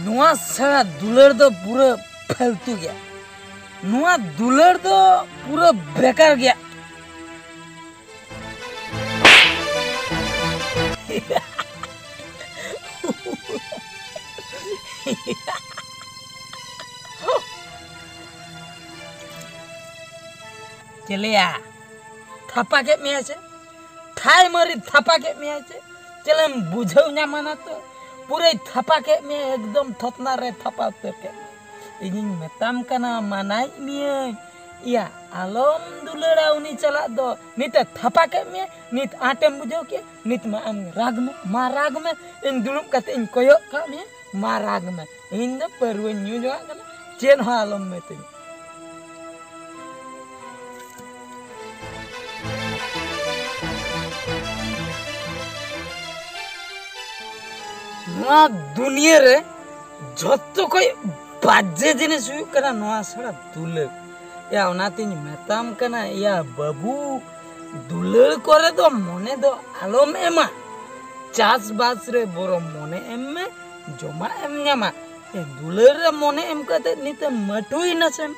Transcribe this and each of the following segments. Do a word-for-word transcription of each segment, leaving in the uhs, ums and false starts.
ᱱᱚᱣᱟ ᱥᱮᱬᱟ ᱫᱩᱞᱟᱹᱲ ᱫᱚ ᱯᱩᱨᱟᱹ ᱯᱷᱟᱹᱞᱛᱩ ᱜᱮᱭᱟ᱾ ᱱᱚᱣᱟ ᱫᱩᱞᱟᱹᱲ ᱫᱚ ᱯᱩᱨᱟᱹ ᱵᱮᱠᱟᱨ ᱜᱮᱭᱟ᱾ ᱪᱮᱞᱮᱭᱟ, ᱛᱷᱟᱯᱟ ᱠᱮᱫ ᱢᱮᱭᱟ ᱥᱮ? ᱴᱷᱟᱭ ᱢᱟᱹᱨᱤ ᱛᱷᱟᱯᱟ ᱠᱮᱫ ᱢᱮᱭᱟ ᱥᱮ? ᱪᱮᱞᱮᱢ ᱵᱩᱡᱷᱟᱹᱣ ᱧᱟᱢᱟ ᱱᱟ ᱛᱚ? ᱯᱩᱨᱟᱹᱭ ᱛᱷᱟᱯᱟ ᱠᱮᱫ ᱢᱮᱭᱟ, ᱮᱠᱫᱚᱢ ᱛᱷᱚᱛᱱᱟ ᱨᱮ ᱛᱷᱟᱯᱟ ᱩᱛᱟᱹᱨ ᱠᱮᱫ ᱢᱮᱭᱟ᱾ ᱤᱧᱤᱧ ᱢᱮᱛᱟᱢ ᱠᱟᱱᱟ, ᱢᱟᱱᱟᱭᱮᱫ ᱢᱤᱭᱟᱹᱧ᱾ ᱤᱭᱟ, ᱟᱞᱚᱢ ᱫᱩᱞᱟᱹᱲᱟ ᱩᱱᱤ ᱥᱟᱞᱟᱜ ᱫᱚ᱾ ᱱᱤᱛ ᱮ ᱛᱷᱟᱯᱟ ᱠᱮᱫ ᱢᱮᱭᱟ, ᱱᱤᱛ ᱟᱸᱴᱮᱢ ᱵᱩᱡᱷᱟᱹᱣ ᱠᱮᱫ, ᱱᱤᱛ ᱢᱟ ᱟᱢ ᱨᱟᱜᱽ ᱢᱮ, ᱢᱟ ᱨᱟᱜᱽ ᱢᱮ᱾ ᱤᱧ ᱫᱩᱲᱩᱵ ᱠᱟᱛᱮ ᱤᱧ ᱠᱚᱭᱚᱜ ᱠᱟᱜ ᱢᱮᱭᱟ, ᱢᱟ ᱨᱟᱜᱽ ᱢᱮ᱾ ᱤᱧ ᱫᱚ ᱯᱟᱹᱨᱣᱟᱹᱧ ᱧᱩ ᱡᱚᱝᱟᱜ ᱠᱟᱱᱟ, ᱪᱮᱫ ᱦᱚᱸ ᱟᱞᱚᱢ ᱢᱮᱛᱟᱹᱧᱟ᱾ ᱱᱚᱣᱟ ᱫᱩᱱᱤᱭᱟᱹ ᱨᱮ ᱡᱷᱚᱛᱚ ᱠᱷᱚᱡ ᱵᱟᱡᱮ ᱡᱤᱱᱤᱥ ᱦᱩᱭᱩᱜ ᱠᱟᱱᱟ ᱱᱚᱣᱟ ᱥᱟᱞᱟ ᱫᱩᱞᱟᱹᱲ᱾ ᱭᱟ, ᱚᱱᱟᱛᱤᱧ ᱢᱮᱛᱟᱢ ᱠᱟᱱᱟ, ᱭᱟ ᱵᱟᱹᱵᱩ, ᱫᱩᱞᱟᱹᱲ ᱠᱚᱨᱮ ᱫᱚ ᱢᱚᱱᱮ ᱫᱚ ᱟᱞᱚᱢ ᱮᱢᱟ᱾ ᱪᱟᱥᱵᱟᱥ ᱨᱮ ᱵᱚᱨᱚᱢ ᱢᱚᱱᱮ ᱮᱢ ᱢᱮ, ᱡᱚᱢᱟᱜ ᱮᱢ ᱧᱟᱢᱟ᱾ ᱮ, ᱫᱩᱞᱟᱹᱲ ᱨᱮ ᱢᱚᱱᱮ ᱮᱢ ᱠᱟᱛᱮ ᱱᱤᱛᱮᱢ ᱢᱟᱹᱴᱩᱭᱮᱱᱟ ᱥᱮᱢ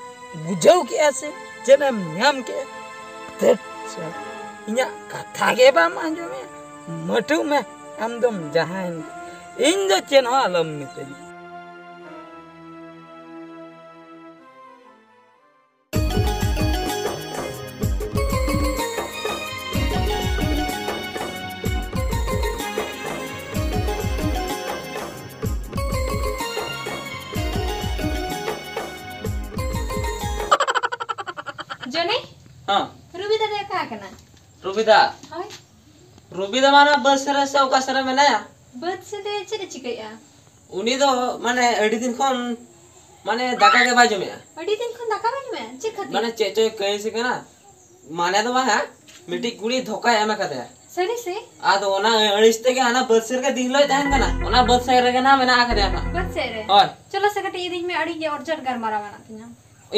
ᱵᱩᱡᱷᱟᱹᱣ ᱠᱮᱜᱼᱟ ᱥᱮ ᱪᱮᱫ ᱮᱢ ᱧᱟᱢ ᱠᱮᱜᱼᱟ? ᱫᱷᱮᱴ ᱥᱟᱞᱟ, ᱤᱧᱟᱹᱜ ᱠᱟᱛᱷᱟ ᱜᱮ ᱵᱟᱢ ᱟᱸᱡᱚᱢᱮᱜᱼᱟ᱾ ᱢᱟᱹᱴᱩᱜ ᱢᱮ, ᱟᱢ ᱫᱚᱢ ᱡᱟᱦᱟᱸᱭᱮᱱ ᱜᱮ᱾ ᱤᱧ ᱫᱚ ᱪᱮᱫ ᱦᱚᱸ ᱟᱞᱚᱢ ᱢᱤᱛᱟᱹᱧᱟ᱾ ᱡᱚᱱᱤ, ᱦᱮᱸ᱾ ᱨᱩᱵᱤᱫᱟ ᱫᱚ ᱚᱠᱟ ᱠᱟᱱᱟ? ᱨᱩᱵᱤᱫᱟ? ᱦᱳᱭ᱾ ᱨᱩᱵᱤᱫᱟ ᱢᱟ ᱚᱱᱟ ᱵᱟᱹᱫᱽ ᱥᱮᱫ ᱨᱮ ᱥᱮ ᱚᱠᱟ ᱥᱮᱫ ᱨᱮ ᱢᱮᱱᱟᱭᱟ᱾ ᱵᱟᱹᱫᱽ ᱥᱮᱫ ᱨᱮ ᱪᱮᱫ ᱮ ᱪᱤᱠᱟᱹᱭᱮᱫᱼᱟ? ᱩᱱᱤ ᱫᱚ ᱢᱟᱱᱮ ᱟᱹᱰᱤ ᱫᱤᱱ ᱠᱷᱚᱱ ᱢᱟᱱᱮ ᱫᱟᱠᱟ ᱜᱮ ᱵᱟᱭ ᱡᱚᱢᱮᱜᱼᱟ᱾ ᱟᱹᱰᱤ ᱫᱤᱱ ᱠᱷᱚᱱ ᱫᱟᱠᱟ ᱵᱟᱭ ᱡᱚᱢᱮᱜᱼᱟ? ᱪᱮᱫ ᱠᱷᱟᱹᱛᱤᱨ? ᱢᱟᱱᱮ ᱪᱮᱫ ᱪᱚᱭ ᱠᱟᱹᱭ ᱥᱮ ᱠᱟᱱᱟ, ᱢᱟᱱᱮ ᱫᱚ ᱵᱟᱝ ᱦᱟᱸᱜ, ᱢᱤᱫᱴᱤᱡ ᱠᱩᱲᱤ ᱫᱷᱳᱠᱟᱭ ᱮᱢ ᱟᱠᱟᱫᱮᱭᱟ᱾ ᱥᱟᱹᱨᱤ ᱥᱮ? ᱟᱫᱚ ᱚᱱᱟ ᱟᱹᱲᱤᱥ ᱛᱮᱜᱮ ᱦᱟᱱᱟ ᱵᱟᱹᱫᱽ ᱥᱮᱫ ᱨᱮᱜᱮ ᱫᱤᱱ ᱦᱤᱞᱳᱜ ᱛᱟᱦᱮᱱ ᱠᱟᱱᱟ᱾ ᱚᱱᱟ ᱵᱟᱹᱫᱽ ᱥᱮᱫ ᱨᱮᱜᱮ ᱱᱟᱦᱟᱜ ᱢᱮᱱᱟᱜ ᱟᱠᱟᱫᱮᱭᱟ ᱱᱟᱦᱟᱜ᱾ ᱵᱟᱹᱫᱽ ᱥᱮᱫ ᱨᱮ? ᱦᱳᱭ᱾ ᱪᱚᱞᱚ ᱥᱮ ᱠᱟᱹᱴᱤᱡ ᱤᱫᱤᱧ ᱢᱮ, ᱟᱹᱰᱤ ᱜᱮ urgent ᱜᱟᱞᱢᱟᱨᱟᱣ ᱢᱮᱱᱟᱜ ᱛᱤᱧᱟ᱾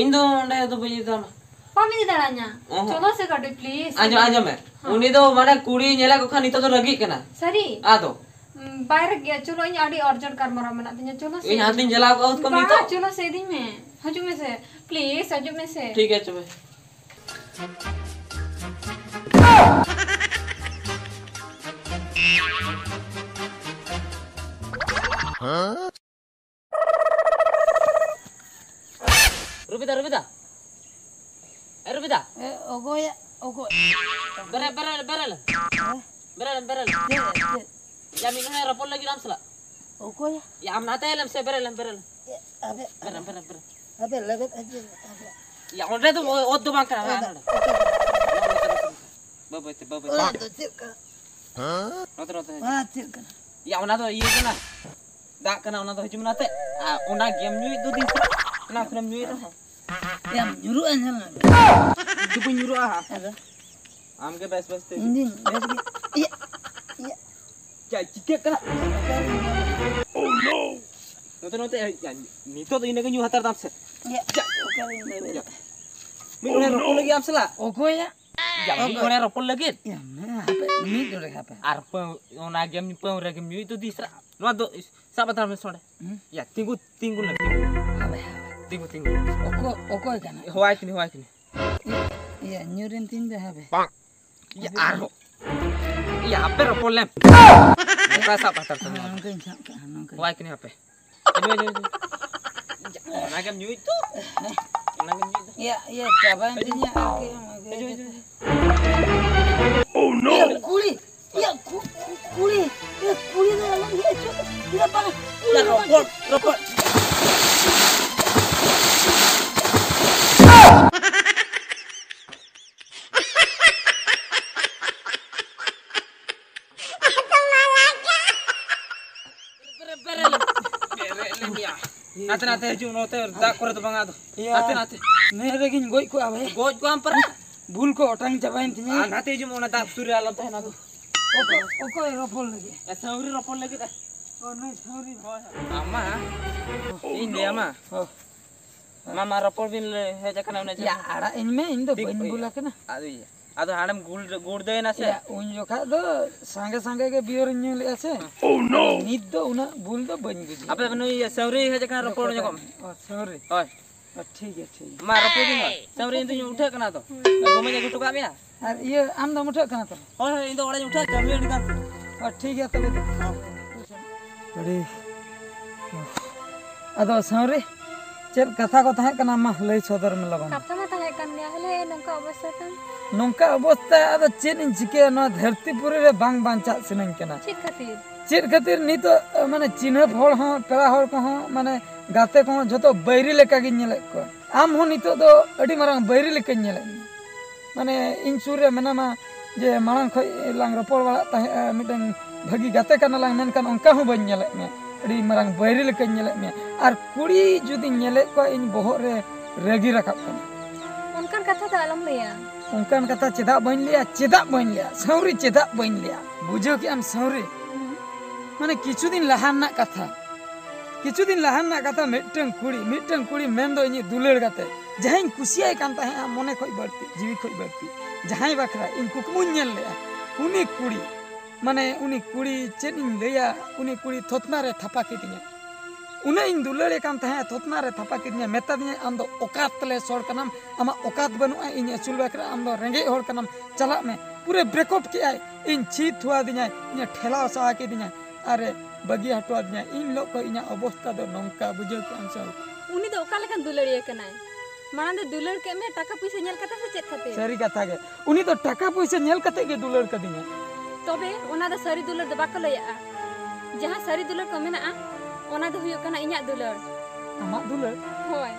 ᱤᱧ ᱫᱚ ᱚᱸᱰᱮ ᱫᱚ ᱵᱟᱹᱧ ᱤᱫᱤ ᱛᱟᱢᱟ᱾ ᱵᱟᱢ ᱤᱫᱤ ᱫᱟᱲᱮᱭᱟᱧᱟ? ᱚᱦᱚᱸ᱾ ᱪᱚᱞᱚ ᱥᱮ ᱠᱟᱹᱴᱤᱡ, please᱾ ᱟᱸᱡᱚᱢ, ᱟᱸᱡᱚᱢ ᱢᱮ᱾ ᱦᱚᱸ᱾ ᱩᱱᱤ ᱫᱚ ᱢᱟᱱᱮ ᱠᱩᱲᱤ ᱧᱮᱞᱮ ᱠᱚ ᱠᱷᱟᱱ ᱱᱤᱛᱚᱜ ᱫᱚ ᱨᱟᱹᱜᱤᱜ ᱠᱟᱱᱟ᱾ ᱥᱟᱹᱨᱤ? ᱟᱫᱚ ᱵᱟᱭ ᱨᱟᱜ ᱜᱮᱭᱟ᱾ ᱪᱚᱞᱚ, ᱤᱧ ᱟᱹᱰᱤ urgent ᱜᱟᱞᱢᱟᱨᱟᱣ ᱢᱮᱱᱟᱜ ᱛᱤᱧᱟ᱾ ᱪᱚᱞᱚ ᱥᱮ᱾ ᱤᱧ ᱦᱟᱱᱛᱮᱧ ᱪᱟᱞᱟᱣ ᱠᱚᱜᱼᱟ, ᱩᱥᱠᱩ ᱵᱟᱝ, ᱱᱤᱛᱚᱜ᱾ ᱪᱚᱞᱚ ᱥᱮ, ᱤᱫᱤᱧ ᱢᱮ᱾ ᱦᱤᱡᱩᱜ ᱢᱮᱥᱮ᱾ Please, ᱦᱤᱡᱩᱜ ᱢᱮᱥᱮ᱾ ᱴᱷᱤᱠ ᱜᱮᱭᱟ, ᱪᱚᱵᱮ᱾ ᱨᱩᱵᱤᱫᱟ, ᱨᱩᱵᱤᱫᱟ᱾ ᱮ, ᱨᱩᱵᱤᱫᱟ᱾ ᱮ, ᱚᱜᱚᱭᱟ, ᱚᱜᱚᱭ᱾ ᱵᱮᱨᱮᱞ, ᱵᱮᱨᱮᱞ, ᱵᱮᱨᱮᱞ᱾ ᱦᱮᱸ? ᱵᱮᱨᱮᱞ, ᱵᱮᱨᱮᱞ᱾ ᱪᱮᱫ, ᱪᱮᱫ? ᱭᱟ, ᱢᱤᱫ ᱦᱚᱲ ᱨᱚᱯᱚᱲ ᱞᱟᱹᱜᱤᱫ ᱟᱢ ᱥᱟᱞᱟᱜ᱾ ᱚᱠᱚᱭ? ᱭᱟ, ᱟᱢ ᱱᱟᱛᱮ ᱞᱮᱢ ᱥᱮ, ᱵᱮᱨᱮᱞ, ᱵᱮᱨᱮᱞ᱾ ᱮ, ᱟᱵᱮ, ᱵᱮᱨᱮᱞ, ᱵᱮᱨᱮᱞ, ᱵᱮᱨᱮᱞ᱾ ᱟᱵᱮ, ᱞᱟᱵᱮᱫ, ᱟᱵᱮ, ᱟᱵᱮ᱾ ᱭᱟ, ᱚᱸᱰᱮ ᱫᱚ ᱚᱛ ᱫᱚ ᱵᱟᱝ ᱠᱟᱱᱟ, ᱟᱵᱮ, ᱱᱚᱰᱮ᱾ ᱟᱵᱮ᱾ ᱵᱟᱹᱵᱟᱹᱭ ᱛᱮ, ᱵᱟᱹᱵᱟᱹᱭ ᱛᱮ᱾ ᱚᱱᱟ ᱫᱚ ᱪᱮᱫ ᱠᱟᱱᱟ? ᱱᱚᱛᱮ, ᱱᱚᱛᱮ᱾ ᱚᱱᱟ ᱪᱮᱫ ᱠᱟᱱᱟ? ᱭᱟ, ᱚᱱᱟ ᱫᱚ ᱤᱭᱟᱹ ᱠᱟᱱᱟ᱾ ᱫᱟᱜ ᱠᱟᱱᱟ, ᱚᱱᱟ ᱫᱚ ᱦᱤᱡᱩᱜ ᱢᱮ ᱱᱟᱛᱮ᱾ ᱟᱨ ᱚᱱᱟ ᱜᱮᱢ ᱧᱩᱭᱮᱫ ᱫᱚ ᱫᱤᱱ ᱥᱟᱨᱟ᱾ ᱚᱱᱟ ᱠᱷᱚᱱᱮᱢ ᱧᱩᱭᱮᱫ ᱨᱮᱦᱚᱸ᱾ ᱭᱟᱢ ᱧᱩᱨᱩᱜᱼᱟ, ᱧᱮᱞ ᱢᱮ᱾ ᱤᱧ ᱫᱚ ᱵᱟᱹᱧ ᱧᱩᱨᱩᱜᱼᱟ ᱦᱟᱸᱜ᱾ ᱟᱫᱚ? ᱟᱢ ᱜᱮ ᱵᱮᱥ ᱵᱮᱥ ᱛᱮ᱾ ᱤᱧ ᱫᱩᱧ ᱵᱮᱥ ᱜᱮ᱾ ᱤᱭᱟᱹ, ᱤᱭᱟᱹ᱾ ᱪᱟ, ᱪᱤᱠᱟᱹᱜ ᱠᱟᱱᱟ? ᱱᱚᱛᱮ, ᱱᱚᱛᱮ, ᱮᱭ, ᱭᱟ, ᱱᱤᱛᱚᱜ ᱫᱚ ᱤᱱᱟᱹ ᱜᱮ ᱧᱩ ᱦᱟᱛᱟᱲ ᱫᱟᱢ ᱥᱮ᱾ ᱤᱭᱟᱹ, ᱪᱟ᱾ ᱚᱠᱟᱨᱤᱧ ᱞᱟᱹᱭ ᱭᱟ᱾ ᱢᱤᱫ ᱦᱚᱲᱮ ᱨᱚᱯᱚᱲ ᱞᱟᱹᱜᱤᱫ ᱟᱢ ᱥᱟᱞᱟᱜ᱾ ᱚᱠᱚᱭᱟ? ᱭᱟ, ᱢᱤᱫ ᱚᱠᱚᱭ? ᱦᱚᱲᱮ ᱨᱚᱯᱚᱲ ᱞᱟᱹᱜᱤᱫ᱾ ᱭᱟ, ᱢᱮ, ᱦᱟᱯᱮ, ᱢᱤᱫ ᱰᱚᱸᱰᱮ ᱦᱟᱯᱮ᱾ ᱟᱨ ᱯᱟᱹᱣ-, ᱚᱱᱟ ᱜᱮᱢ ᱧᱩ, ᱯᱟᱹᱣᱨᱟᱹ ᱜᱮᱢ ᱧᱩᱭ ᱫᱚ ᱫᱤᱥ ᱨᱟ-, ᱱᱚᱣᱟ ᱫᱚ ᱤᱥ-, ᱥᱟᱵ ᱦᱟᱛᱟᱲ ᱢᱮ ᱥᱮ ᱚᱸᱰᱮ᱾ ᱦᱩᱸ? ᱭᱟ, ᱛᱤᱸᱜᱩ, ᱛᱤᱸᱜᱩ ᱞᱮ, ᱛᱤᱸᱜᱩ᱾ ᱦᱟᱯᱮ, ᱦᱟᱯᱮ᱾ ᱛᱤᱸᱜᱩ, ᱛᱤᱸᱜᱩ᱾ ᱚᱠᱚ-, ᱚᱠᱚᱭ ᱠᱟᱱᱟ? ᱦᱚᱦᱚᱣᱟᱭ ᱠᱟᱹᱱᱟᱹᱧ, ᱦᱚᱦᱚᱣᱟᱭ ᱠᱟᱹᱱᱟᱹᱧ᱾ ᱤᱭᱟᱹ, ᱧᱩᱨᱮᱱ ᱛᱤᱧ ᱫᱚ ᱦᱟᱯᱮ᱾ ᱭᱟ, ᱟᱨᱦᱚᱸ᱾ ᱭᱟ, ᱟᱯᱮ ᱨᱚᱯᱚᱲ ᱞᱮᱢ᱾ ᱱᱚᱝᱠᱟ ᱥᱟᱵ ᱦᱟᱛᱟᱲ ᱛᱟᱢᱟ᱾ ᱦᱮᱸ, ᱱᱚᱝᱠᱟᱧ ᱥᱟᱵ ᱠᱟᱜᱼᱟ, ᱱᱚᱝᱠᱟᱧ᱾ ᱦᱚᱦᱚᱣᱟᱭ ᱠᱟᱹᱱᱟᱹᱧ ᱦᱟᱯᱮ᱾ ᱦᱤᱡᱩᱜ ᱢᱮ, ᱦᱤᱡᱩᱜ ᱢᱮ, ᱦᱤᱡᱩᱜ ᱢᱮ᱾ ᱚᱱᱟ ᱜᱮᱢ ᱧᱩᱭ ᱛᱚ? ᱚᱱᱟ ᱜᱮᱢ ᱧᱩᱭ ᱫᱚ? ᱭᱟ, ᱭᱟ, ᱪᱟᱵᱟᱭᱮᱱ ᱛᱤᱧᱟ ᱟᱨᱠᱤ, ᱚᱱᱟ ᱜᱮ᱾ ᱦᱤᱡᱩᱜ ᱢᱮ, ᱦᱤᱡᱩᱜ ᱢᱮ, ᱦᱤᱡᱩᱜ ᱢᱮ᱾ ᱭᱟ, ᱠᱩᱲᱤ, ᱭᱟ, ᱠᱩ-, ᱠᱩ-, ᱠᱩᱲᱤ, ᱭᱟ, ᱠᱩᱲᱤ ᱫᱚ ᱟᱞᱚᱢ ᱦᱮᱡ ᱦᱚᱪᱚ᱾ ᱭᱟ, ᱵᱟᱝ, ᱠᱩᱲᱤ ᱭᱟ, ᱫᱚ ᱵᱟᱝ᱾ ᱨᱚᱯᱚᱲ, ᱨᱚᱯᱚᱲ᱾ ᱵᱮᱨᱮᱫ, ᱵᱮᱨᱮᱫ, ᱵᱮᱨᱮᱫ ᱞᱮᱢ ᱭᱟ᱾ ᱱᱟᱛᱮ, ᱱᱟᱛᱮ ᱦᱤᱡᱩᱜ, ᱱᱚᱛᱮ ᱫᱟᱜ ᱠᱚᱨᱮ ᱫᱚ ᱵᱟᱝᱟ ᱟᱫᱚ᱾ ᱭᱟ, ᱱᱟᱛᱮ, ᱱᱟᱛᱮ᱾ ᱱᱮ ᱨᱮᱜᱤᱧ ᱜᱚᱡ ᱠᱚᱜᱼᱟ ᱵᱷᱟᱭ᱾ ᱜᱚᱡ ᱠᱚᱜᱼᱟᱢ ᱯᱟᱨᱟ᱾ ᱵᱷᱩᱞ ᱠᱚ ᱚᱴᱟᱝ ᱪᱟᱵᱟᱭᱮᱱ ᱛᱤᱧᱟᱹ᱾ ᱟᱨ ᱱᱟᱛᱮ ᱦᱤᱡᱩᱜ ᱢᱮ, ᱚᱱᱟ ᱫᱟᱜ ᱥᱩᱨ ᱨᱮ ᱟᱞᱚᱢ ᱛᱟᱦᱮᱱᱟ ᱟᱫᱚ᱾ ᱚᱠᱚᱭ, ᱚᱠᱚᱭ ᱨᱚᱯᱚᱲ ᱞᱟᱹᱜᱤᱫ? ᱮ, ᱥᱟᱹᱣᱨᱤ ᱨᱚᱯᱚᱲ ᱞᱟᱹᱜᱤᱫ᱾ ᱚ, ᱱᱩᱭ ᱥᱟᱹᱣᱨᱤ᱾ ᱦᱳᱭ, ᱦᱳᱭ᱾ ᱟᱢᱟ, ᱤᱧ ᱞᱟᱹᱭ ᱟᱢᱟ᱾ ᱦᱚᱸ᱾ ᱢᱟ, ᱢᱟ, ᱨᱚᱯᱚᱲ ᱵᱤᱱ ᱞᱟᱹᱭ ᱦᱮᱡ ᱟᱠᱟᱱᱟ ᱩᱱᱟᱹᱜ ᱡᱷᱟᱹᱞ᱾ ᱭᱟ, ᱟᱲᱟᱜ ᱤᱧ ᱢᱮ, ᱤᱧ ᱫᱚ ᱴᱷᱤᱠ ᱵᱟᱹᱧ ᱜᱮᱭᱟ᱾ ᱵᱷᱩᱞ ᱟᱠᱟᱱᱟ᱾ ᱟᱫᱚ ᱤᱭᱟᱹ, ᱟᱫᱚ ᱦᱟᱲᱟᱢ ᱜᱩᱲ ᱜᱩᱲᱫᱟᱹᱭᱮᱱᱟ ᱥᱮ? ᱭᱟ, ᱩᱱ ᱡᱚᱠᱷᱟᱜ ᱫᱚ ᱥᱟᱸᱜᱮ ᱥᱟᱸᱜᱮ ᱜᱮ ᱵᱤᱭᱟᱨ ᱤᱧ ᱧᱩ ᱞᱮᱜᱼᱟ ᱥᱮ᱾ Oh no! ᱱᱤᱛ ᱫᱚ ᱩᱱᱟᱹᱜ ᱵᱩᱞ ᱫᱚ ᱵᱟᱹᱧ ᱵᱩᱡᱷᱟᱹᱣᱟ᱾ ᱟᱯᱮ ᱱᱩᱭ ᱥᱟᱹᱣᱨᱤ ᱦᱮᱡ ᱟᱠᱟᱱᱟ, ᱨᱚᱯᱚᱲ ᱧᱚᱜᱚᱜ ᱢᱮ᱾ ᱚ, ᱥᱟᱹᱣᱨᱤ᱾ ᱦᱳᱭ᱾ ᱚ, ᱴᱷᱤᱠ ᱜᱮᱭᱟ, ᱴᱷᱤᱠ ᱜᱮᱭᱟ᱾ ᱢᱟ, ᱨᱚᱯᱚᱲ ᱫᱤᱧ ᱦᱳᱭ᱾ ᱥᱟᱹᱣᱨᱤ, ᱤᱧ ᱫᱩᱧ ᱩᱴᱷᱟᱹᱜ ᱠᱟᱱᱟ ᱛᱚ᱾ ᱦᱩᱸ᱾ ᱜᱚᱢᱟᱹᱧ ᱟᱹᱜᱩ ᱦᱚᱴᱚ ᱠᱟᱜ ᱢᱮᱭᱟ? ᱟᱨ ᱤᱭᱟᱹ, ᱟᱢ ᱫᱚᱢ ᱩᱴᱷᱟᱹᱜ ᱠᱟᱱᱟ ᱛᱚ? ᱦᱳᱭ, ᱦᱳᱭ, ᱤᱧ ᱫᱚ ᱚᱲᱟᱜ ᱤᱧ ᱩᱴᱷᱟᱹᱜ, ᱠᱟᱹᱢᱤ ᱟᱹᱰᱤ ᱜᱟᱱ᱾ ᱚ, ᱴᱷᱤᱠ ᱜᱮᱭᱟ ᱛᱚᱵᱮ ᱫᱚ᱾ ᱟᱹᱰᱤ, ᱟᱫᱚ ᱥᱟᱹᱣᱨᱤ, ᱪᱮᱫ ᱠᱟᱛᱷᱟ ᱠᱚ ᱛᱟᱦᱮᱸ ᱠᱟᱱᱟ, ᱢᱟ ᱞᱟᱹᱭ ᱥᱚᱫᱚᱨ ᱢᱮ ᱞᱚᱜᱚᱱ᱾ ᱠᱟᱛᱷᱟ ᱢᱟ ᱛᱟᱦᱮᱸ ᱠᱟᱱ ᱜᱮᱭᱟ, ᱦᱮᱞᱮ ᱱᱚᱝᱠᱟ ᱚᱵᱚᱥᱛᱟ ᱛᱟᱢ᱾ ᱱᱚᱝᱠᱟ ᱚᱵᱚᱥᱛᱟ, ᱟᱫᱚ ᱪᱮᱫ ᱤᱧ ᱪᱤᱠᱟᱹᱭᱟ, ᱱᱚᱣᱟ ᱫᱷᱟᱹᱨᱛᱤ ᱯᱩᱨᱤ ᱨᱮ ᱵᱟᱝ ᱵᱟᱧᱪᱟᱜ ᱥᱟᱱᱟᱧ ᱠᱟᱱᱟ᱾ ᱪᱮᱫ ᱠᱷᱟᱹᱛᱤᱨ? ᱪᱮᱫ ᱠᱷᱟᱹᱛᱤᱨ ᱱᱤᱛᱚᱜ, ᱢᱟᱱᱮ, ᱪᱤᱱᱦᱟᱹᱯ ᱦᱚᱲ ᱦᱚᱸ, ᱯᱮᱲᱟ ᱦᱚᱲ ᱠᱚᱦᱚᱸ, ᱢᱟᱱᱮ, ᱜᱟᱛᱮ ᱠᱚᱦᱚᱸ ᱡᱷᱚᱛᱚ ᱵᱟᱹᱭᱨᱤ ᱞᱮᱠᱟᱜᱤᱧ ᱧᱮᱞᱮᱫ ᱠᱚᱣᱟ᱾ ᱟᱢ ᱦᱚᱸ ᱱᱤᱛᱚᱜ ᱫᱚ ᱟᱹᱰᱤ ᱢᱟᱨᱟᱝ ᱵᱟᱹᱭᱨᱤ ᱞᱮᱠᱟᱧ ᱧᱮᱞᱮᱫ ᱢᱮᱭᱟ᱾ ᱢᱟᱱᱮ, ᱤᱧ ᱥᱩᱨ ᱨᱮ ᱢᱮᱱᱟᱢᱟ, ᱡᱮ ᱢᱟᱲᱟᱝ ᱠᱷᱚᱡ ᱞᱟᱝ ᱨᱚᱯᱚᱲ ᱵᱟᱲᱟᱜ ᱛᱟᱦᱮᱸᱜᱼᱟ, ᱢᱤᱫᱴᱟᱝ ᱵᱷᱟᱹᱜᱤ ᱜᱟᱛᱮ ᱠᱟᱱᱟᱞᱟᱝ, ᱢᱮᱱᱠᱷᱟᱱ ᱚᱱᱠᱟ ᱦᱚᱸ ᱵᱟᱹᱧ ᱧᱮᱞᱮᱫ ᱢᱮᱭᱟ᱾ ᱟᱹᱰᱤ ᱢᱟᱨᱟᱝ ᱵᱟᱹᱭᱨᱤ ᱞᱮᱠᱟᱧ ᱧᱮᱞᱮᱫ ᱢᱮᱭᱟ᱾ ᱟᱨ ᱠᱩᱲᱤ ᱡᱩᱫᱤᱧ ᱧᱮᱞᱮᱫ ᱠᱚᱣᱟ, ᱤᱧ ᱵᱚᱦᱚᱜ ᱨᱮ ᱨᱟᱹᱜᱤ ᱨᱟᱠᱟᱵ ᱠᱟᱱᱟ᱾ ᱚᱱᱠᱟᱱ ᱠᱟᱛᱷᱟ ᱫᱚ ᱟᱞᱚᱢ ᱞᱟᱹᱭᱟ᱾ ᱚᱱᱠᱟᱱ ᱠᱟᱛᱷᱟ ᱪᱮᱫᱟᱜ ᱵᱟᱹᱧ ᱞᱟᱹᱭᱟ? ᱪᱮᱫᱟᱜ ᱵᱟᱹᱧ ᱞᱟᱹᱭᱟ? ᱥᱟᱹᱣᱨᱤ, ᱪᱮᱫᱟᱜ ᱵᱟᱹᱧ ᱞᱟᱹᱭᱟ? ᱵᱩᱡᱷᱟᱹᱣ ᱠᱮᱜ ᱟᱢ ᱥᱟᱹᱣᱨᱤ? ᱦᱩᱸ᱾ ᱢᱟᱱᱮ, ᱠᱤᱪᱷᱩ ᱫᱤᱱ ᱞᱟᱦᱟ ᱨᱮᱱᱟᱜ ᱠᱟᱛᱷᱟ, ᱠᱤᱪᱷᱩ ᱫᱤᱱ ᱞᱟᱦᱟ ᱨᱮᱱᱟᱜ ᱠᱟᱛᱷᱟ, ᱢᱤᱫᱴᱟᱝ ᱠᱩᱲᱤ, ᱢᱤᱫᱴᱟᱝ ᱠᱩᱲᱤ ᱢᱮᱱᱫᱚ ᱤᱧᱤᱡ ᱫᱩᱞᱟᱹᱲ ᱜᱟᱛᱮ, ᱡᱟᱦᱟᱸᱭᱤᱧ ᱠᱩᱥᱤᱭᱟᱭ ᱠᱟᱱ ᱛᱟᱦᱮᱸᱜᱼᱟ ᱢᱚᱱᱮ ᱠᱷᱚᱡ ᱵᱟᱹᱲᱛᱤ, ᱡᱤᱣᱤ ᱠᱷᱚᱡ ᱵᱟᱹᱲᱛᱤ, ᱡᱟᱦᱟᱸᱭ ᱵᱟᱠᱷᱨᱟ ᱤᱧ ᱠᱩᱠᱢᱩᱧ ᱧᱮᱞ ᱞᱮᱜᱼᱟ, ᱩᱱᱤ ᱠᱩᱲᱤ, ᱢᱟᱱᱮ, ᱩᱱᱤ ᱠᱩᱲᱤ ᱪᱮᱫ ᱤᱧ ᱞᱟᱹᱭᱟ, ᱩᱱᱤ ᱠᱩᱲᱤ ᱛᱷᱚᱛᱱᱟ ᱨᱮ ᱛᱷᱟᱯᱟ ᱠᱤᱫᱤᱧᱟ᱾ ᱩᱱᱟᱹᱜ ᱤᱧ ᱫᱩᱞᱟᱹᱲᱮ ᱠᱟᱱ ᱛᱟᱦᱮᱸᱜᱼᱟ, ᱛᱷᱚᱛᱱᱟ ᱨᱮ ᱛᱷᱟᱯᱟ ᱠᱤᱫᱤᱧᱟ, ᱢᱮᱛᱟ ᱫᱤᱧᱟᱭ, "ᱟᱢ ᱫᱚ ᱚᱠᱟᱛ ᱞᱮᱥ ᱦᱚᱲ ᱠᱟᱱᱟᱢ, ᱟᱢᱟᱜ ᱚᱠᱟᱛ ᱵᱟᱹᱱᱩᱜᱼᱟ ᱤᱧ ᱟᱹᱥᱩᱞ ᱵᱟᱠᱷᱨᱟ, ᱟᱢ ᱫᱚ ᱨᱮᱸᱜᱮᱡ ᱦᱚᱲ ᱠᱟᱱᱟᱢ, ᱪᱟᱞᱟᱜ ᱢᱮ᱾" ᱯᱩᱨᱟᱹ breakup ᱠᱮᱜᱼᱟᱭ, ᱤᱧ ᱪᱷᱤ ᱛᱷᱩᱣᱟᱫᱤᱧᱟᱭ, ᱤᱧᱮ ᱴᱷᱮᱞᱟᱣ ᱥᱟᱦᱟ ᱠᱤᱫᱤᱧᱟ, ᱟᱨᱮ ᱵᱟᱹᱜᱤ ᱦᱚᱴᱚᱣᱟᱫᱤᱧᱟ᱾ ᱤᱧ ᱦᱤᱞᱳᱜ ᱠᱷᱚᱡ ᱤᱧᱟᱹᱜ ᱚᱵᱚᱥᱛᱟ ᱫᱚ ᱱᱚᱝᱠᱟ, ᱵᱩᱡᱷᱟᱹᱣ ᱠᱮᱜᱼᱟᱢ ᱥᱮ ᱵᱟᱝ? ᱩᱱᱤ ᱫᱚ ᱚᱠᱟ ᱞᱮᱠᱟᱱ ᱫᱩᱞᱟᱹᱲᱤᱭᱟᱹ ᱠᱟᱱᱟᱭ? ᱢᱟᱲᱟᱝ ᱫᱚ ᱫᱩᱞᱟᱹᱲ ᱠᱮᱫ ᱢᱮ ᱴᱟᱠᱟ ᱯᱩᱭᱥᱟᱹ ᱧᱮᱞ ᱠᱟᱛᱮ ᱥᱮ ᱪᱮᱫ ᱠᱷᱟᱹᱛᱤᱨ? ᱥᱟᱹᱨᱤ ᱠᱟᱛᱷᱟ ᱜᱮ, ᱩᱱᱤ ᱫᱚ ᱴᱟᱠᱟ ᱯᱩᱭᱥᱟᱹ ᱧᱮᱞ ᱠᱟᱛᱮ ᱜᱮ ᱫᱩᱞᱟᱹᱲ ᱠᱟᱫᱤᱧᱟ᱾ ᱛᱚᱵᱮ ᱚᱱᱟ ᱫᱚ ᱥᱟᱹᱨᱤ ᱫᱩᱞᱟᱹᱲ ᱫᱚ ᱵᱟᱠᱚ ᱞᱟᱹᱭᱟᱜᱼᱟ᱾ ᱡᱟᱦᱟᱸ ᱥᱟᱹᱨᱤ ᱫᱩᱞᱟᱹᱲ ᱠᱚ ᱢᱮᱱᱟᱜᱼᱟ, ᱚᱱᱟ ᱫᱚ ᱦᱩᱭᱩᱜ ᱠᱟᱱᱟ ᱤᱧᱟᱹᱜ ᱫᱩᱞᱟᱹᱲ᱾ ᱟᱢᱟᱜ ᱫᱩᱞᱟᱹᱲ? ᱦᱳᱭ᱾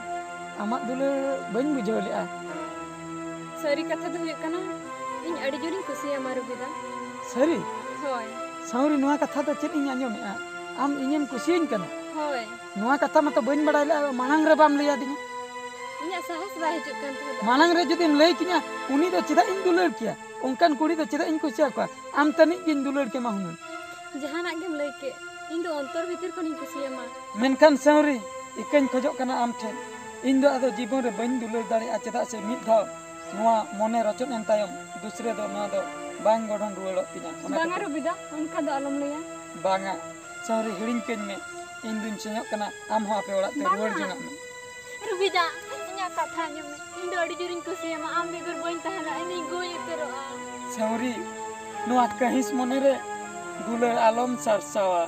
ᱟᱢᱟᱜ ᱫᱩᱞᱟᱹᱲ ᱵᱟᱹᱧ ᱵᱩᱡᱷᱟᱹᱣ ᱞᱮᱜᱼᱟ᱾ ᱥᱟᱹᱨᱤ ᱠᱟᱛᱷᱟ ᱫᱚ ᱦᱩᱭᱩᱜ ᱠᱟᱱᱟ, ᱤᱧ ᱟᱹᱰᱤ ᱡᱳᱨᱤᱧ ᱠᱩᱥᱤᱭᱟᱢᱟ, ᱨᱚᱵᱤᱫᱟ᱾ ᱥᱟᱹᱨᱤ? ᱦᱳᱭ᱾ ᱥᱟᱹᱣᱨᱤ, ᱱᱚᱣᱟ ᱠᱟᱛᱷᱟ ᱫᱚ ᱪᱮᱫ ᱤᱧ ᱟᱸᱡᱚᱢᱮᱜᱼᱟ? ᱟᱢ ᱤᱧᱮᱢ ᱠᱩᱥᱤᱭᱟᱹᱧ ᱠᱟᱱᱟ? ᱦᱳᱭ᱾ ᱱᱚᱣᱟ ᱠᱟᱛᱷᱟ ᱢᱟᱛᱚ ᱵᱟᱹᱧ ᱵᱟᱲᱟᱭ ᱞᱮᱜᱼᱟ, ᱢᱟᱲᱟᱝ ᱨᱮ ᱵᱟᱢ ᱞᱟᱹᱭ ᱟᱹᱫᱤᱧᱟ? ᱤᱧᱟᱹᱜ ᱥᱟᱦᱚᱥ ᱵᱟᱭ ᱦᱤᱡᱩᱜ ᱠᱟᱱ ᱛᱟᱦᱮᱸᱫ᱾ ᱢᱟᱲᱟᱝ ᱨᱮ ᱡᱩᱫᱤᱢ ᱞᱟᱹᱭ ᱠᱤᱧᱟ, ᱩᱱᱤ ᱫᱚ ᱪᱮᱫᱟᱜ ᱤᱧ ᱫᱩᱞᱟᱹᱲ ᱠᱮᱭᱟ? ᱚᱱᱠᱟᱱ ᱠᱩᱲᱤ ᱫᱚ ᱪᱮᱫᱟᱜ ᱤᱧ ᱠᱩᱥᱤᱭᱟᱠᱚᱣᱟ? ᱟᱢ ᱛᱟᱹᱱᱤᱡ ᱜᱤᱧ ᱫᱩᱞᱟᱹᱲ ᱠᱮᱢᱟ ᱦᱩᱱᱟᱹᱝ᱾ ᱡᱟᱦᱟᱱᱟᱜ ᱜᱮᱢ ᱞᱟᱹᱭ ᱠᱮᱫ, ᱤᱧ ᱫᱚ ᱚᱱᱛᱚᱨ ᱵᱷᱤᱛᱤᱨ ᱠᱷᱚᱱᱤᱧ ᱠᱩᱥᱤᱭᱟᱢᱟ᱾ ᱢᱮᱱᱠᱷᱟᱱ ᱥᱟᱹᱣᱨᱤ, ᱤᱠᱟᱹᱧ ᱠᱷᱚᱡᱚᱜ ᱠᱟᱱᱟ ᱟᱢ ᱴᱷᱮᱱ᱾ ᱤᱧ ᱫᱚ ᱟᱫᱚ ᱡᱤᱵᱚᱱ ᱨᱮ ᱵᱟᱹᱧ ᱫᱩᱞᱟᱹᱲ ᱫᱟᱲᱮᱭᱟᱜᱼᱟ, ᱪᱮᱫᱟᱜ ᱥᱮ ᱢᱤᱫ ᱫᱷᱟᱣ ᱱᱚᱣᱟ ᱢᱚᱱᱮ ᱨᱚᱪᱚᱫ ᱮᱱ ᱛᱟᱭᱚᱢ ᱫᱩᱥᱨᱟᱹ ᱫᱚ ᱱᱚᱣᱟ ᱫᱚ ᱵᱟᱝ ᱜᱚᱲᱦᱚᱱ ᱨᱩᱣᱟᱹᱲᱚᱜ ᱛᱤᱧᱟ᱾ ᱚᱱᱟ ᱵᱟᱝᱟ ᱠᱷᱟᱹᱛᱤᱨ ᱨᱚᱵᱤᱫᱟ, ᱚᱱᱠᱟ ᱫᱚ ᱟᱞᱚᱢ ᱞᱟᱹᱭᱟ᱾ ᱵᱟᱝᱟ, ᱥᱟᱹᱣᱨᱤ, ᱦᱤᱲᱤᱧ ᱠᱟᱹᱧ ᱢᱮ, ᱤᱧ ᱫᱩᱧ ᱥᱮᱱᱚᱜ ᱠᱟᱱᱟ, ᱟᱢ ᱦᱚᱸ ᱟᱯᱮ ᱚᱲᱟᱜ ᱛᱮ ᱵᱟᱝᱟ᱾ ᱨᱩᱣᱟᱹᱲ ᱡᱚᱝᱟᱜ ᱢᱮ᱾ ᱨᱚᱵᱤᱫᱟ, ᱤᱧᱟᱹᱜ ᱠᱟᱛᱷᱟ ᱟᱸᱡᱚᱢ ᱢᱮ, ᱤᱧ ᱫᱚ ᱟᱹᱰᱤ ᱡᱳᱨᱤᱧ ᱠᱩᱥᱤᱭᱟᱢᱟ, ᱟᱢ ᱵᱮᱜᱚᱨ ᱵᱟᱹᱧ ᱛᱟᱦᱮᱸ ᱫᱟᱲᱮᱭᱟᱜᱼᱟ, ᱤᱧᱤᱧ ᱜᱚᱡ ᱩᱛᱟᱹᱨᱚᱜᱼᱟ᱾ ᱥᱟᱹᱣᱨᱤ, ᱱᱚᱣᱟ ᱠᱟᱹᱦᱤᱥ ᱢᱚᱱᱮ ᱨᱮ ᱫᱩᱞᱟᱹᱲ ᱟᱞᱚᱢ ᱥᱟᱨᱥᱟᱣᱟ᱾